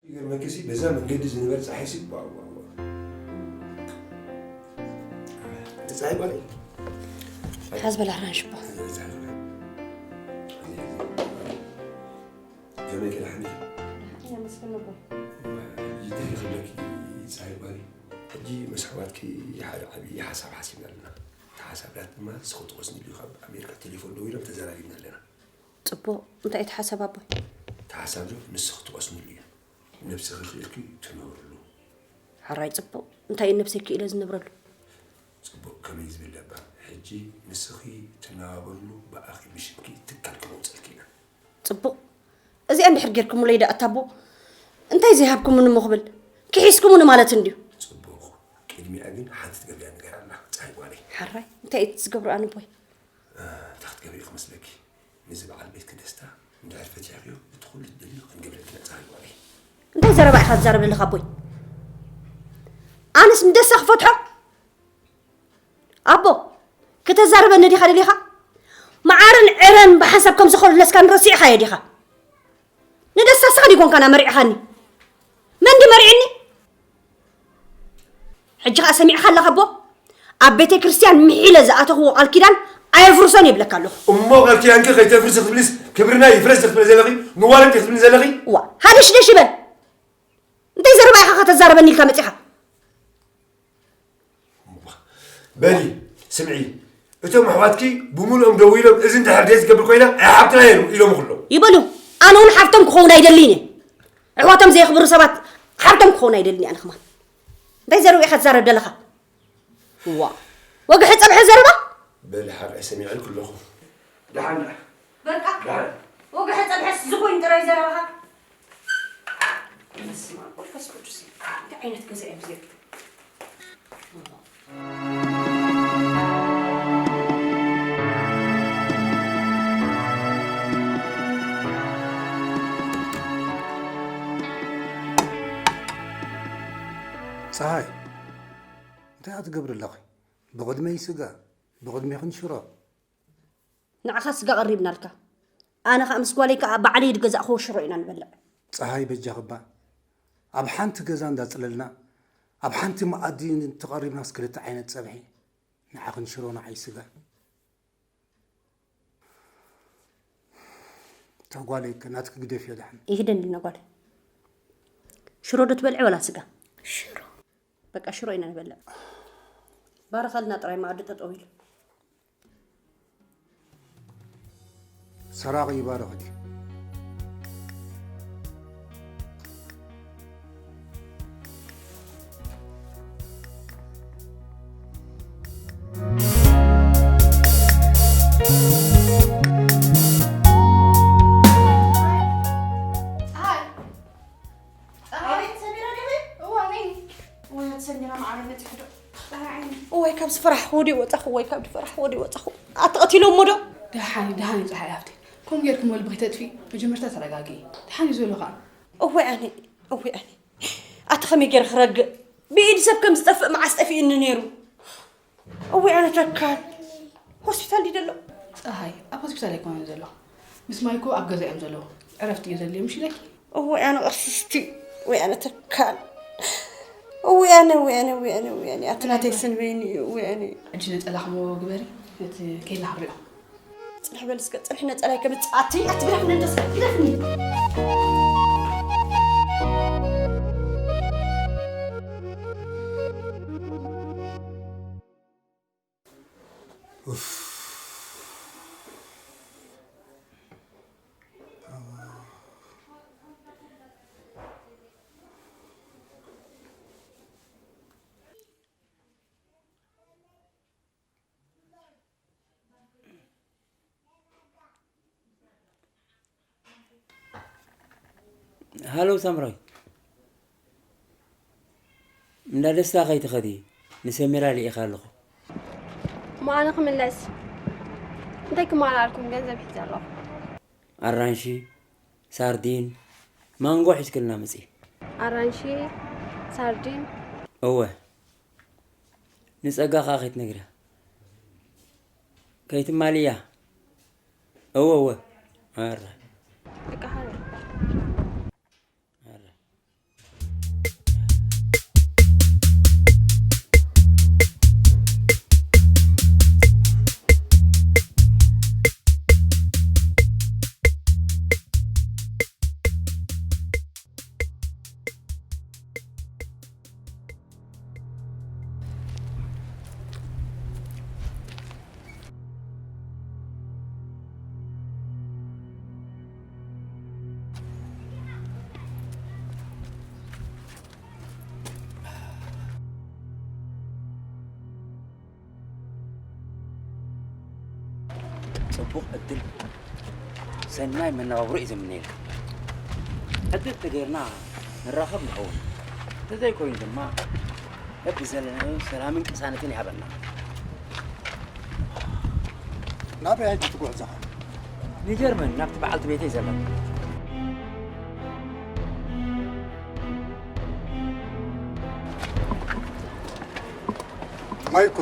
ይገርመኪ ሲ በዛ መንገዲ ዝንበር ፀሓይ ሲ ዋው፣ ዋው፣ ዋው። እቲ ፀሓይ ጓለይ። ሓዝ በል ኣራንሽ እባ። ከመይ ከዳሕኒ? ይመስገን ነበር። ይደሊ ክብለኪ ፀሓይ ጓለይ። ሕጂ ምስ ኣሕዋትኪ ሓደ ዓብዪ ሓሳብ ሓሲብና ኣለና። እቲ ሓሳብ ዳት ድማ ንስኺ ትወስንሉ እዩ። ካብ ኣሜሪካ ቴሌፎን ደዊሎም ተዘራሪብና ኣለና። ጽቡቕ። እንታይ እዩ እቲ ሓሳብ ኣቦይ? እቲ ሓሳብ ዶ ንስኺ ትወስንሉ እዩ። ነብስኺ ክኢልኪ ትነብርሉ። ሕራይ ጽቡቕ። እንታይ እዩ ነብሰይ ክኢለ ዝነብረሉ? ጽቡቕ። ከመይ ዝብል እባ። ሕጂ ንስኺ ትነባበርሉ ብኣኺ ብሽምኪ ትካል ክነውጸልኪ ኢና። ጽቡቕ። እዚኣ እንድሕር ጌርኩምለይ ደኣ ኣታ ኣቦ፣ እንታይ ዘይሃብኩምኒ እሞ ክብል? ክሒስኩምኒ ማለት እንድዩ። ጽቡቕ። ቅድሚኣ ግን ሓንቲ ትገብርያ ነገር ኣላ፣ ጸሓይ ጓለይ። ሕራይ፣ እንታይ እዩ እቲ ዝገብሮ ኣነ ኣቦይ? እ፣ እንታይ ክትገብሪ ክመስለኪ? ነዚ በዓል ቤትኪ ደስታ እንድሕር ፈቲሕክዮ፣ እቲ ኩሉ ትደልዮ ክንገብረልኪ ኢና፣ ጸሓይ ጓለይ። እንታይ ዘረባ ኢኻ ትዛረብ ዘለኻ ኣቦይ? ኣነስ ንደስታ ክፈትሖ? ኣቦ፣ ክተዛርበኒ ዲኻ ደሊኻ? መዓርን ዕረን ብሓንሳብ ከም ዝኾለስካኒ ረሲዕኻዮ ዲኻ? ንደስታ ንስኻ ዲኮንካና መሪዕኻኒ? መን ድዩ መሪዕኒ? ሕጂ ኸኣ ሰሚዕኻ ኣለኻ ኣቦ? ኣብ ቤተ ክርስቲያን ምሒለ ዝኣተኽዎ ቃል ኪዳን ኣየፍርሶን ይብለካ ኣለኹ። እሞ ቃል ኪዳንኪ ከይተፍርሲ ክትብልስ ክብርና ይፍረስ ክትብሊ ዘለኺ? ንዋረንቲ ክትብሊ ዘለኺ? ዋ፣ ሃደሽደሽ ይበል። እንታይ ዘረባ ኢኻ ከተዛርበኒ ኢልካ መጺኻ? በሊ ስምዒ፣ እቶም ኣሕዋትኪ ብምሉኦም ደው ኢሎም፣ እዚ እንድሕር ደይ ዝገብር ኮይና ኣይሓብትና እዮም ኢሎም ኩሎም። ይበሉ። ኣነ እውን ሓብቶም ክኸውን ኣይደልይን እየ። ኣሕዋቶም ዘየኽብሩ ሰባት ሓብቶም ክኸውን ኣይደልን እየ ኣነ ከማን። እንታይ ዘረባ ኢኻ ትዛረብ ዘለኻ? ዋ፣ ወግሐ ጸብሐ ዘረባ። በሊ ሓራይ ሰሚዐልኩ ኣለኹ። ደሓን ደኣ። በቃ። ደሓን። ወግሐ ጸብሐስ ዝኾይን ጥራይ ዘረባኻ። በስመ ኣብ ወመንፈስ ቅዱስ። እንታይ ዓይነት ገዛ እዮም እዚኦም? ፀሃይ፣ እንታይ ኢኻ ትገብሪ ኣለኺ? ብቕድመይ ስጋ፣ ብቕድሜኽን ሽሮ። ንዓኻ ስጋ ቀሪብናልካ። ኣነ ኸኣ ምስ ጓለይ ከኣ ባዕለይ ዝገዛእኽዎ ሽሮ ኢና ንበልዕ። ፀሃይ በጃኽባ፣ ኣብ ሓንቲ ገዛ እንዳፅለልና፣ ኣብ ሓንቲ መኣዲ እንተቐሪብናስ ክልተ ዓይነት ፀብሒ፣ ንዓኽን ሽሮ ንዓይ ስጋ። እታ ጓለይ ከ ናትኪ ግደፍዮ ደሓን። ይህደን ድነ ጓል። ሽሮ ዶ ትበልዒ ወላ ስጋ? ሽሮ። በቃ ሽሮ ኢና ንበልዕ። ባርኸልና ጥራይ መኣዲ ጠጠው ኢሉ። ሰራቒ ይባርኸኪ። ፀሃይ! ፀሃይ! ኣቤት፣ ሰሚራ ዲኺ? እዋ፣ ነይ። እዋ፣ ሰሚራ መዓረይ፣ መፂኹ ዶ? ፀሃይ ዓይነይ። እዋይ፣ ካብ ዝፈራሕኹ ወዲየ ወፃኹ፣ እዋይ፣ ካብ ዝፈራሕኹ ወዲየ ወፃኹ። ኣቲ ቀቲሎሞ ዶ? ደሓን እዩ፣ ደሓን እዩ፣ ፀሃይ ሃፍተይ። ከምኡ ጌርኪ እሞ ልብኺ ተጥፍኢ፣ መጀመርታ ተረጋግኢ። ደሓን እዩ ዘሎ ኸዓ። እዋይ፣ ኣነ፣ እዋይ፣ ኣነ። ኣቲ ከመይ ጌረ ክረግእ? ብኢድ ሰብ ከም ዝጠፍእ መዓስ ጠፊእኒ ነይሩ? እወ፣ ኣነ ተካል። ሆስፒታል ድዩ ዘሎ? ፀሃይ፣ ኣብ ሆስፒታል ኣይኮነን ዘሎ። ምስ ማይኮ ኣብ ገዛ እዮም ዘለዉ። ዕረፍቲ እዩ ዘድልዮም፣ ምሽ ኢለኪ? እወ፣ ኣነ ቅርስስቲ። ወይ ኣነ ተካል። እወ፣ ኣነ፣ እወ፣ ኣነ፣ እወ፣ ኣነ፣ እወ፣ ኣነ። ኣቲ ናተይ ስንበይኒ እዩ፣ እወ፣ ኣነ። ሕጂ ነፀላኽሞ ግበሪ፣ ነቲ ከይድና ክንሪኦ። ፅንሕ በል እስከ፣ ፅንሕ ነፀላይ ከምፅእ። ኣቲ፣ ኣቲ ግደፍኒ፣ እንደስ፣ ግደፍኒ። ኡፍ። ሃሎ ሳምራዊ፣ እንዳ ደስታ ከይትኸዲ፣ ንሰሚራ ልኢኻ ኣለኹ። እሞ ኣነ ክምለስ እንታይ ክማልኣልኩም ገንዘብ ሒዘ ኣለኹ? ኣራንሺ፣ ሳርዲን፣ ማንጎ ሒዝክልና ምጺ። ኣራንሺ፣ ሳርዲን? እወ። ንጸጋ ከኣ ከይትነግርያ። ከይትማልያ። እወ፣ እወ። ኣረ። በቃ፣ ሃሎ። ኣረ። ጽቡቕ ዕድል፣ ሰናይ መነባብሮ እዩ ዘምነየልካ። ዕድል ተገይርና ንራኸብ ንኸውን፣ እንተዘይኮይኑ ድማ በብዘለናዮ ሰላምን ቅሳነትን ይሃበና። ናበይ ሕጂ ትጉዕዞ? ንጀርመን ናብቲ በዓልቲ ቤተይ ዘላ። ማይኮ፣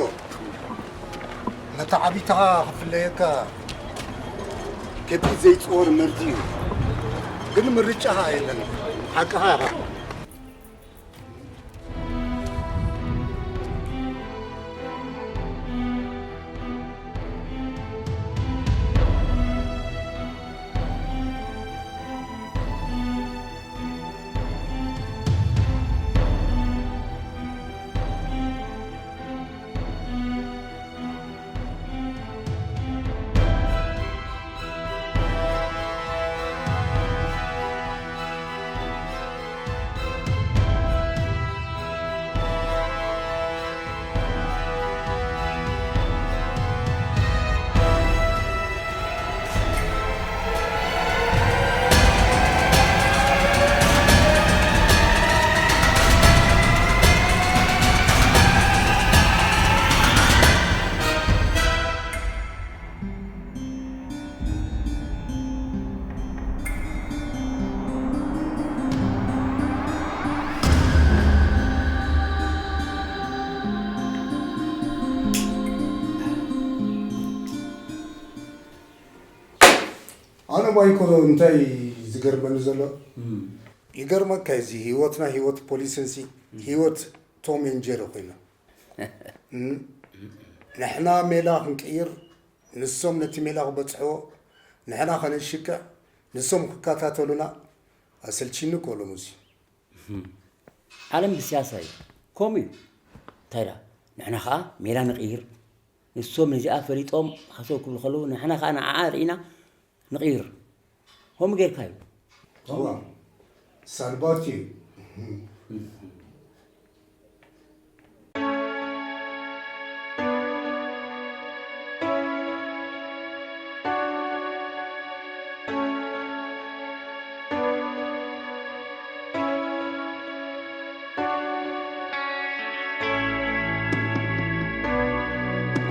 ነታ ዓቢታኻ ክፍለየካ ከቢድ ዘይጽወር መርዚ እዩ። ግን ምርጫኻ የለን። ሓቅኻ ኢኻ። ኣነ ማይኮ እንታይ ዝገርመኒ ዘሎ፣ ይገርመካ እዚ ህይወትና ህይወት ፖሊስንሲ ህይወት ቶም ኤንድ ጀሪ ኮይና። እም፣ ንሕና ሜላ ክንቅይር፣ ንሶም ነቲ ሜላ ክበጽሕዎ፣ ንሕና ከነሽክዕ፣ ንሶም ክከታተሉና፣ ኣሰልቺኒ እኮ ሎምሲ። ዓለም ብስያሳ እዩ። ከምኡ እዩ። እንታይ ደኣ? ንሕና ኸኣ ሜላ ንቕይር። ንሶም ነዚኣ ፈሊጦም ሃሰው ክብሉ ከለዉ፣ ንሕና ኸኣ ንዓኣ ርኢና ንቕይር። ከምኡ ጌርካ እዩ። እዋ፣ ሳልባቲ እዩ።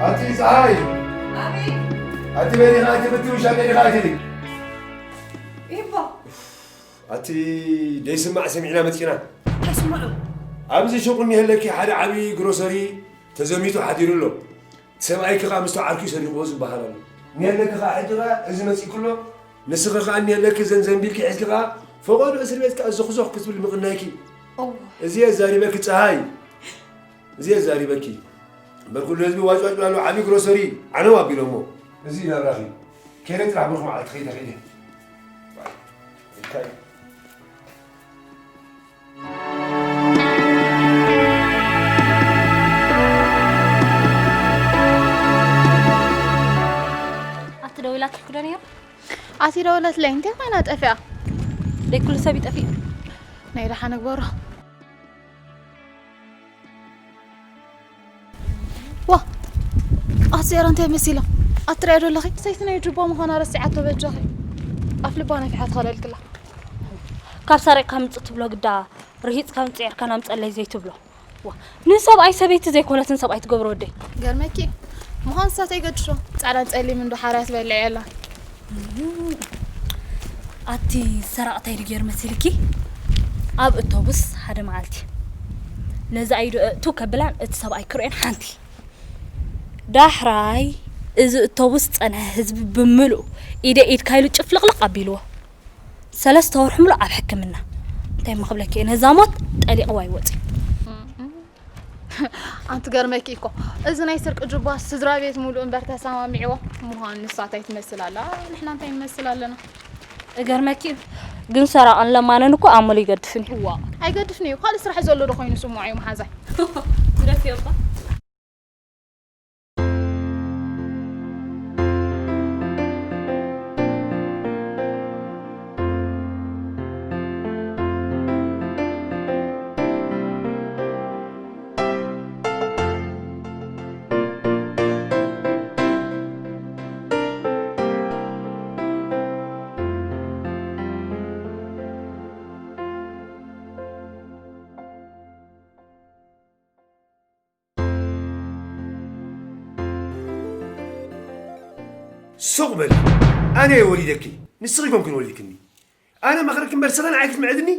ኣቲ ፀሓይ! ኣቤት! ኣቲ በሊኻ፣ ኣቲ ብቲ ውሻ በሊኻ፣ ኣቲ ኢባ! ኣቲ ደይስማዕ ሰሚዕና መጺና። ኣይስማዑ። ኣብዚ ሹቕ እኒሀለኪ ሓደ ዓብዪ ግሮሰሪ ተዘሚቱ ሓዲሩ ኣሎ። እቲ ሰብኣይኪ ኸኣ ምስቲ ዓርኪ ሰሪቕዎ ዝበሃል ኣሎ። እኒሀለኪ ኸኣ ሕጂ ኸኣ እዚ መጺእኩ ኣሎ። ንስኺ ኸኣ እኒሀለኪ እዘን ዘንቢልኪ ሒዝኪ ኸኣ ፈቐዶ እስር ቤት ከኣ ዞኽዞኽ ክትብሊ ምቕናይኪ። እወ። እዚ የዛሪበኪ ጸሃይ። እዚ የዛሪበኪ። እምበር ኩሉ ህዝቢ ዋጭ ዋጭ ብላሉ ዓብዪ ግሮሰሪ ዓነው ኣቢሎሞ። እዚ ናብራኺ። ከይደ ጥራሕ ብሩኽ መዓልቲ ከይደ ከይደ። ኣቲ ደዊላትልኪ ዶ ነይሩ? ኣቲ ደወለትለይ፣ እንታይ ኮይና ጠፊኣ? ደይ ኩሉ ሰብ ይጠፍእ። ናይ ደሓን ንግበሮ። ዋ! ኣቲ ዜራ እንታይ መሲላ? ኣትሪኣ ዶ ኣለኺ? ሰይቲ ናይ ጁባ ምዃና ረሲዓቶ በጃኺ። ኣፍ ልባ ነፊሓ ትኸለልክላ። ካብ ሰሪቕካ ምጽእ ትብሎ ግዳ፣ ርሂጽካ ምጽዕ ጌርካ ናምጸለይ ዘይትብሎ። ዋ፣ ንሰብኣይ ሰበይቲ ዘይኮነትን ሰብኣይ ትገብሮ ወደይ። ገርመኪ፣ ምዃን ንሳት ኣይገድሾ። ጻዕዳን ጸሊምን ዶ ሓርያ ትበልዕ የላን። ኣቲ ሰራቕታይ ድጌር መሲልኪ? ኣብ እቶቡስ ሓደ መዓልቲ ነዚ ኣይዶ እእቱ ከብላን እቲ ሰብኣይ ክርእዮን ሓንቲ። ዳሕራይ እዚ እቶቡስ ጸንሐ ህዝቢ ብምልኡ ኢደ ኢድካ ኢሉ ጭፍልቕልቕ ኣቢልዎ። ሰለስተ ወርሒ ሙሉእ ኣብ ሕክምና። እንታይ እሞ ክብለኪ እየ፣ ነዛ ሞት ጠሊቕዋ ይወጽእ። ኣንቲ ገርመኪ እኮ፣ እዚ ናይ ስርቂ ጁባ ስድራ ቤት ሙሉእ እምበር ተሰማሚዕዎ ምዃኑ ንሳ እንታይ ትመስል ኣላ፣ ንሕና እንታይ ንመስል ኣለና? እገርመኪ እዩ። ግን ሰራቕን ለማንን እኮ ኣመሉ ይገድፍን እዩ። እዋ፣ ኣይገድፍን እዩ። ካልእ ስራሕ ዘሎ ዶ ኮይኑ ስምዖ እዩ መሓዛይ? ግደፍዮ እባ። ሱቕ በሊ። ኣነ እየ ወሊደኪ፣ ንስኺ ኣይኮንክን ወሊድክኒ። ኣነ መኽረኪ እምበር ስለ ንዓይ ክትምዕድኒ?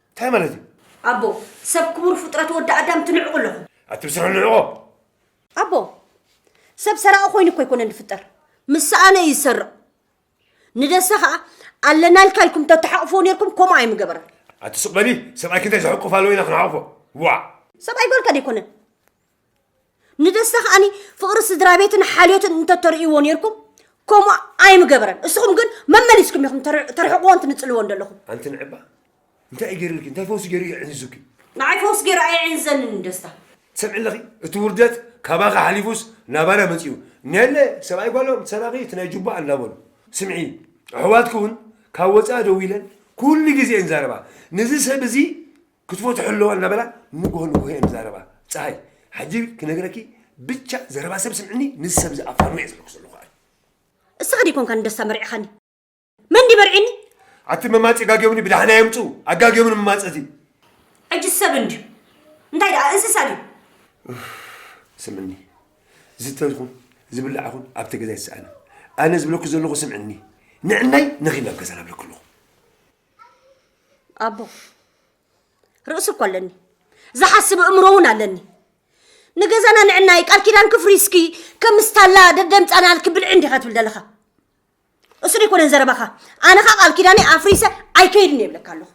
እንታይ ማለት እዩ? ኣቦ፣ ሰብ ክቡር ፍጥረት ወዲ ኣዳም ትንዕቑ ኣለኹም። ኣቲ ብስራሕ ንዕቆ። ኣቦ፣ ሰብ ሰራቒ ኮይኑ እኮ ኣይኮነን ዝፍጠር። ምስ ሰኣነ እዩ ዝሰርቕ። ንደስታ ኸኣ ኣለና ኢልካ ኢልኩም ተተሓቑፍዎ ኔርኩም፣ ከምኡ ኣይምገበረን። ኣቲ ሱቕ በሊ፣ ሰብኣይኪ እንታይ ዝሕቁፍ ኣለዎ ኢና ክንሓቑፎ? ዋዕ! ሰብኣይ ጓልካ ደይኮነን። ንደስታ ከኣኒ ፍቕሪ ስድራ ቤትን ሓልዮትን እንተተርእይዎ ኔርኩም፣ ከምኡ ኣይምገበረን። እስኹም ግን መመሊስኩም ኢኹም ተር-፣ ተርሕቕዎን ትንጽልዎን ዘለኹም። ኣንቲ ንዕባ፣ እንታይ እዩ ገይሩልኪ? እንታይ ፈውሲ ገይሩ እዩ ኣዕንዙኪ? ንዓይ ፈውሲ ገይሩ ኣየዕንዘንን ደስታ። ትሰምዒ ኣለኺ? እቲ ውርደት ካባኺ ሓሊፉስ ናባና መጺኡ። ኔለ ሰብኣይ ጓሎም ሰራቒ እቲ ናይ ጁባ እንዳበሉ። ስምዒ፣ ኣሕዋትኪ እውን ካብ ወጻኢ ደው ኢለን ኩሉ ግዜ እየን ዛረባ። ነዚ ሰብ እዚ ክትፈትሖ ኣለዋ እናበላ ንግሆ ንግሆ እየን ዛረባ። ጸሃይ፣ ሕጂ ክነግረኪ ብቻ ዘረባ ሰብ ስምዕኒ፣ ነዚ ሰብ እዚ ኣፋንዎ እየ ዝብለኩ ዘለኹ ኣነ። እስኻ ዲኮንካ ንደስታ መሪዕኻኒ? መን ድዩ መርዒኒ? ኣቲ መማጺ ኣጋግዮምኒ ብዳሕና የምጽኡ። ኣጋግዮምኒ መማጸቲ። ሕጂ ሰብ እንድዩ። እንታይ ደኣ እንስሳ ድዩ? ስምዕኒ። ዝስተ ይኹን ዝብላዕ ይኹን ኣብቲ ገዛ ይሰኣን። ኣነ ዝብለኩ ዘለኹ ስምዕኒ። ንዕናይ ንኺድ ናብ ገዛና እብለኩ ኣለኹ። ኣቦ፣ ርእሲ እኮ ኣለኒ። ዝሓስብ እምሮ እውን ኣለኒ። ንገዛና ንዕናይ ቃል ኪዳን ክፍሪ እስኪ ከም ስታላ ደደምጻና ክብልዕ እንዲኻ ትብል ዘለኻ። እሱ ደይኮነን ዘረባኻ። ኣነ ኸኣ ቃል ኪዳነይ ኣፍሪሰ ኣይከይድን እየ እብለካ ኣለኹ።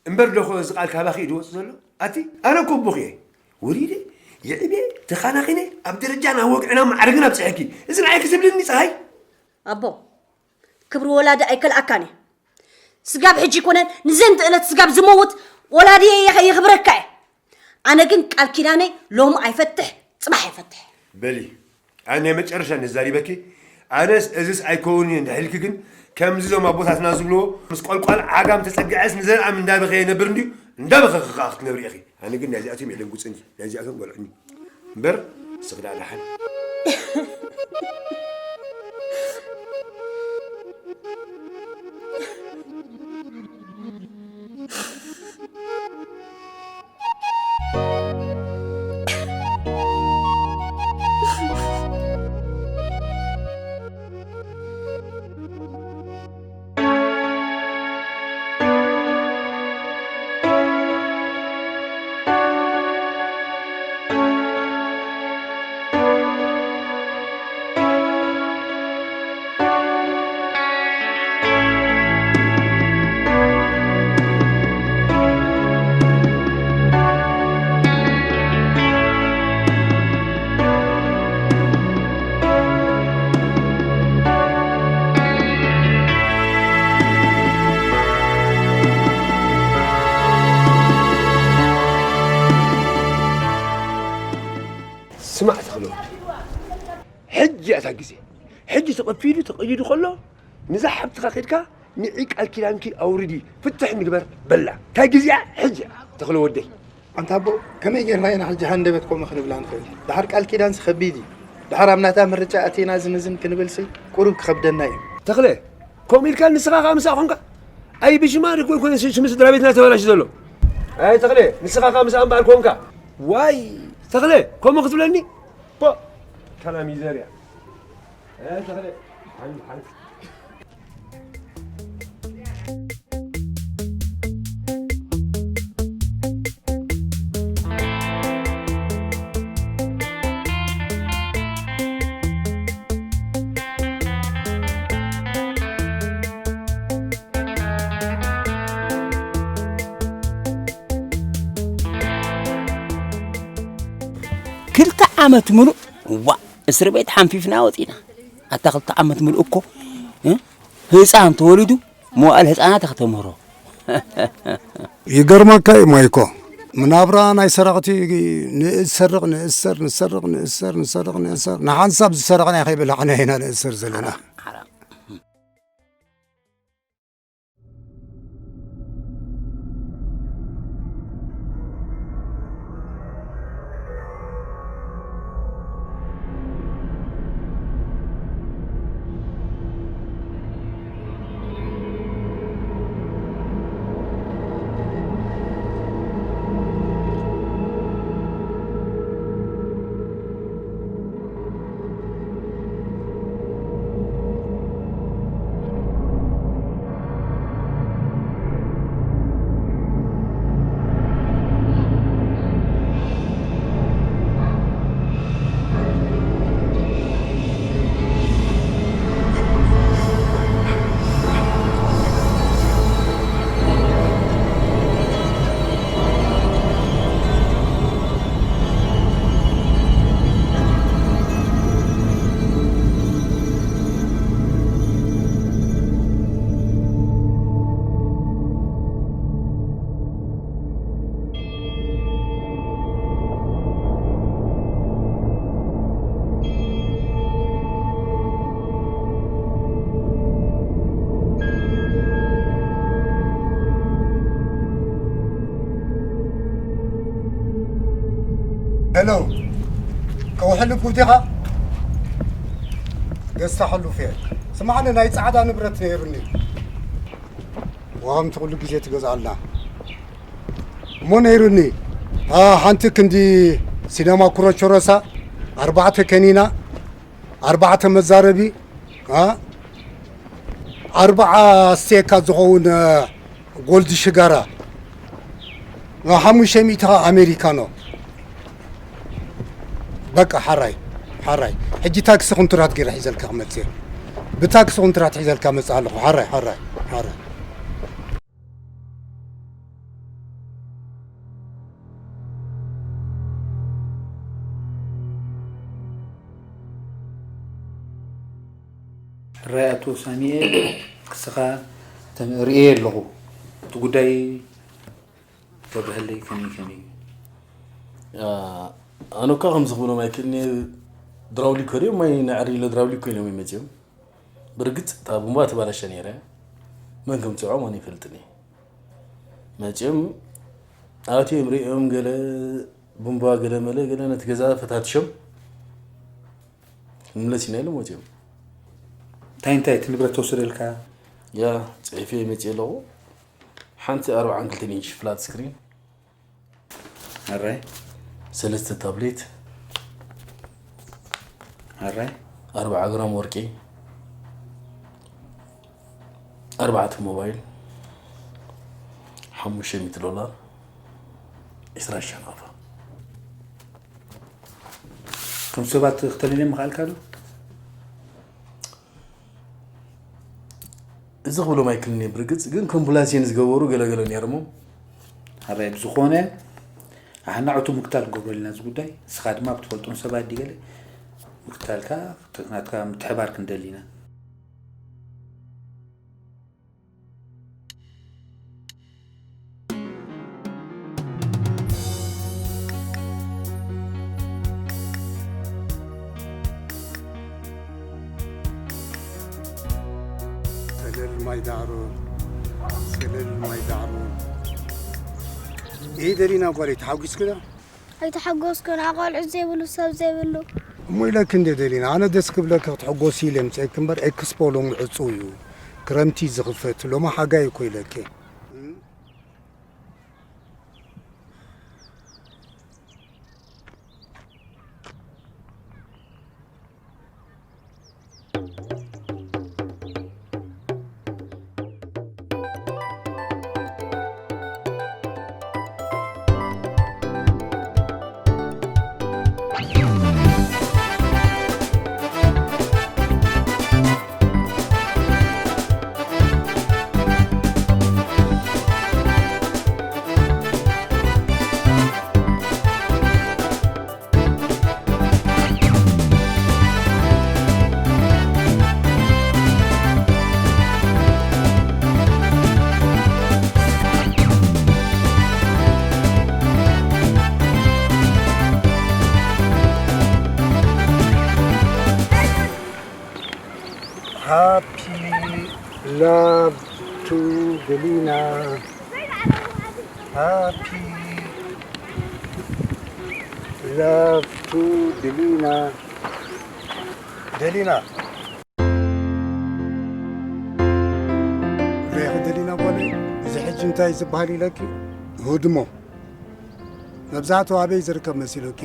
እምበር ዶ ኾ እዚ ቃል ካባኺ እዩ ዝወጽእ ዘሎ? ኣቲ ኣነ እኮ ኣቦኺ እየ። ወሊደ፣ የዕብየ፣ ተኻናኺነ፣ ኣብ ደረጃን ኣብ ወግዕን ኣብ ማዕርግን ኣብጺሐኪ። እዚ ንዓይ ክስብልኒ ጸሃይ? ኣቦ፣ ክብሪ ወላዲ ኣይከልኣካን እዩ። ስጋብ ሕጂ ይኮነን ንዘንተ እለት ስጋብ ዝመውት ወላዲ የኸ-፣ የኽብረካ እየ። ኣነ ግን ቃል ኪዳነይ ሎም ኣይፈትሕ፣ ጽባሕ ኣይፈትሕ። በሊ፣ ኣነ ናይ መጨረሻ ነዛሪበኪ። ኣነስ እዝስ ኣይከውን እየ እንድሕልኪ ግን፣ ከምዚ ዞም ኣቦታትና ዝብልዎ፣ ምስ ቆልቋል ዓጋም ተጸግዐስ ንዘልኣም እንዳበኸየ ይነብር እንድዩ፣ እንዳበኸኺ ከኣ ክትነብሪ ኢኺ። ኣነ ግን ናይዚኣቶም የደንጉጽኒ፣ ናይዚኣቶም በልዑኒ። እምበር፣ ስኽዳ ደሓን። ስማዕ ተኽለ ወዲ፣ ሕጂ እያ እታ ግዜ። ሕጂ ተቐፊዱ ተቐይዱ ከሎ፣ ንዛ ሓብትኻ ኬድካ፣ "ንዒ ቃል ኪዳንኪ ኣውርዲ፣ ፍትሕ ንግበር" በላ። እታ ግዜኣ ሕጂ እያ፣ ተኽለ ወደይ። ኣንታ ኣቦ፣ ከመይ ጌርና ኢና ሕጂ ሃንደበት ከምኡ ክንብላ ንኽእል? ደሓር ቃል ኪዳንሲ ከቢድ እዩ። ደሓር ኣብ ናታ ምርጫ ኣቲና ዝን ዝን ክንብልሲ፣ ቁሩብ ክኸብደና እዩ። ተኽለ፣ ከምኡ ኢልካ ንስኻ ከኣ ምስኣ ኮንካ? ኣይ ብሽማ ደኮ ይኮነ ሽም ስድራ ቤትና ተበላሽ ዘሎ። ኣይ ተኽለ፣ ንስኻ ከኣ ምስኣ እምበኣር ኮንካ? ዋይ፣ ተኽለ፣ ከምኡ ክትብለኒ? ፖ፣ ካላ ሚዘርያ። ኣይ ተኽለ፣ ሓንስ፣ ሓንስ። ክልተ ዓመት ምሉእ፣ ዋ፣ እስር ቤት ሓንፊፍና ወጺና። ኣታ ክልተ ዓመት ምሉእ እኮ፣ እ? ህጻን ተወሊዱ መዋእል ህጻናት ከተምህሮ። ይገርመካ እዩ ማይኮ። ምናብራ ናይ ሰረቕቲ ንእሰርቕ፣ ንእሰር፣ ንሰርቕ፣ ንእሰር፣ ንሰርቕ፣ ንእሰር። ንሓንሳብ ዝሰረቕና ከይበላዕና ኢና ንእሰር ዘለና። ሓራም። ሄሎ፣ ከውሕልፍ ዲኻ? ደስታ ሕሉፍ እየ። ስማዕኒ፣ ናይ ጻዕዳ ንብረት ነይሩኒ። ዋምቲ ኩሉ ግዜ ትገዝኣልና። እሞ ነይሩኒ፣ አ፣ ሓንቲ ክንዲ ሲነማ ኩረቾረሳ፣ ኣርባዕተ ከኒና፣ ኣርባዕተ መዛረቢ፣ አ፣ ኣርባዓ ስቴካ ዝኸውን፣ አ፣ ጎልድ ሽጋራ፣ አ፣ ሓሙሽተ ሚእቲ ኸዓ ኣሜሪካኖ። በቃ፣ ሓራይ፣ ሓራይ። ሕጂ ታክሲ ኩንትራት ገይረ ሒዘልካ ክመጽእ እየ። ብታክሲ ኩንትራት ሒዘልካ መጽእ ኣለኹ። ሓራይ፣ ሓራይ፣ ሓራይ። ሕራይ ኣቶ ሳሚኤል፣ ክስኻ ተም-፣ ርእየ ኣለኹ። እቲ ጉዳይ ተብርሀለይ ከመይ ከመይ እዩ? ያ፣ ኣነ እኳ ከምዚ ክብሎም ኣይክእልን እየ። ድራውሊኮ ድዮም ማይ ነዕሪ ኢለ ድራውሊኮ ኢሎም እዮም መፅዮም። ብርግፅ እታ ቡምባ ተባላሸ ነይረ። መን ከምፅዖም ኣነ ይፈልጥን እየ። መፅዮም ኣትዮም ርእዮም ገለ ቡምባ ገለ መለ ገለ ነቲ ገዛ ፈታትሾም ንመለስ ኢና ኢሎም ወፂኦም። እንታይ እንታይ እቲ ንብረት ተወሰደልካ? ያ፣ ፅሒፈ መፅየ ኣለኹ። ሓንቲ ኣርብዓን ክልተን ኢንች ፍላት ስክሪን። ኣራይ። ሰለስተ ታብሌት። ኣራይ። ኣርብዓ ግራም ወርቂ። ኣርባዕተ ሞባይል። ሓሙሽተ ሚእቲ ዶላር። ዕስራ ሻናፋ። እቶም ሰባት ክተልልዮም ምኽኣልካ ዶ? እዚ ክብሎም ኣይክእልን እየ። ብርግጽ ግን ኮምፕላሴን ዝገበሩ ገለገለ ነይሮም። ኣራይ ብዝኾነ ኣሕና ዕቱብ ምክታል ክንገብረሉ ኢና እዚ ጉዳይ። ንስኻ ድማ ብትፈልጦም ሰባት ድዩ ገለ ምክታልካ ናትካ ምትሕባር ክንደሊ ኢና። ሰለል ማይ ዳዕሮ፣ ሰለል ማይ ዳዕሮ። ይህ ደሊና ጓለይ ተሓጒስኪ ዶ? ኣይተሓጎስኩን፣ ኣቓልዑ ዘይብሉ ሰብ ዘይብሉ። እሞ ኢለኪ እንደ ደሊና፣ ኣነ ደስ ክብለኪ ክትሕጎሲ ኢለ ምጸእኪ እምበር፣ ኤክስፖ ሎሚ ዕጹው እዩ። ክረምቲ ዝኽፈት፣ ሎሚ ሓጋይ እኮ ኢለኪ። Happy love to Delina. Happy love to Delina. ደሊና። ሬኺ ደሊና ጓለይ፣ እዚ ሕጂ እንታይ ዝበሃል ኢለኪ? ህድሞ። መብዛሕትኡ ኣበይ ዝርከብ መሲሉኪ?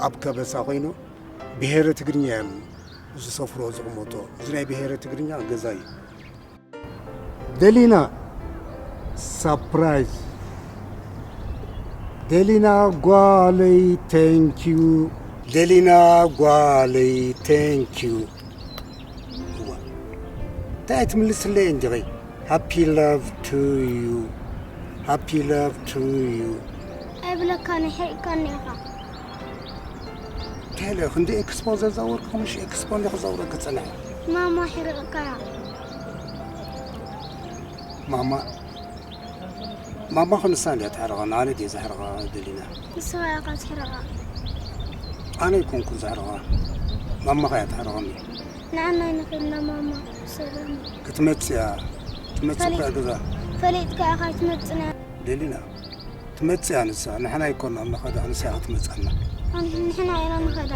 ኣብ ከበሳ ኮይኑ ብሄረ ትግርኛ እዮም ዝሰፍሮ ዝቕመጦ። እዚ ናይ ብሄረ ትግርኛ ገዛ እዩ። ደሊና ሳፕራይዝ። ደሊና ጓለይ፣ ቴንኪዩ። ደሊና ጓለይ፣ ቴንኪዩ። እዋ፣ እንታይ ትምልስለይ እንዲኺ? ሃፒ ላቭ ቱ ዩ። ሃፒ ላቭ ቱ ዩ። ኣይብለካን፣ ሕሪቕካኒ ኢኻ። ቴለ፣ ክንዲ ኤክስፖ ዘዛወርኩ፣ ምሽ ኤክስፖ እንዲ ክዛውረኪ ጸንሐ። ማማ ሕሪቕካያ። ማማ፣ ማማ ክንሳ እንዲያ ትሕርቐና፣ ኣነ ድየ ዘሕርቓ ደሊና? ንስኻ ኢኻ ትሕርቓ። ኣነ ኣይኮንኩን ዘሕርቓ፣ ማማኻ እያ ትሕርቐኒ። ንዓና ኣይንኽእልና ማማ፣ ሰላም። ክትመጽእ እያ፣ ትመጽእ እኮ እያ ገዛ። ፈሊጥካ ኢኻ ኣይትመጽእን እያ። ደሊና፣ ትመጽእ እያ ንሳ፣ ንሕና ኣይኮንና ንኸዳ፣ ንሳ እያ ክትመጽኣና። ንሕና ኢና ንኸዳ።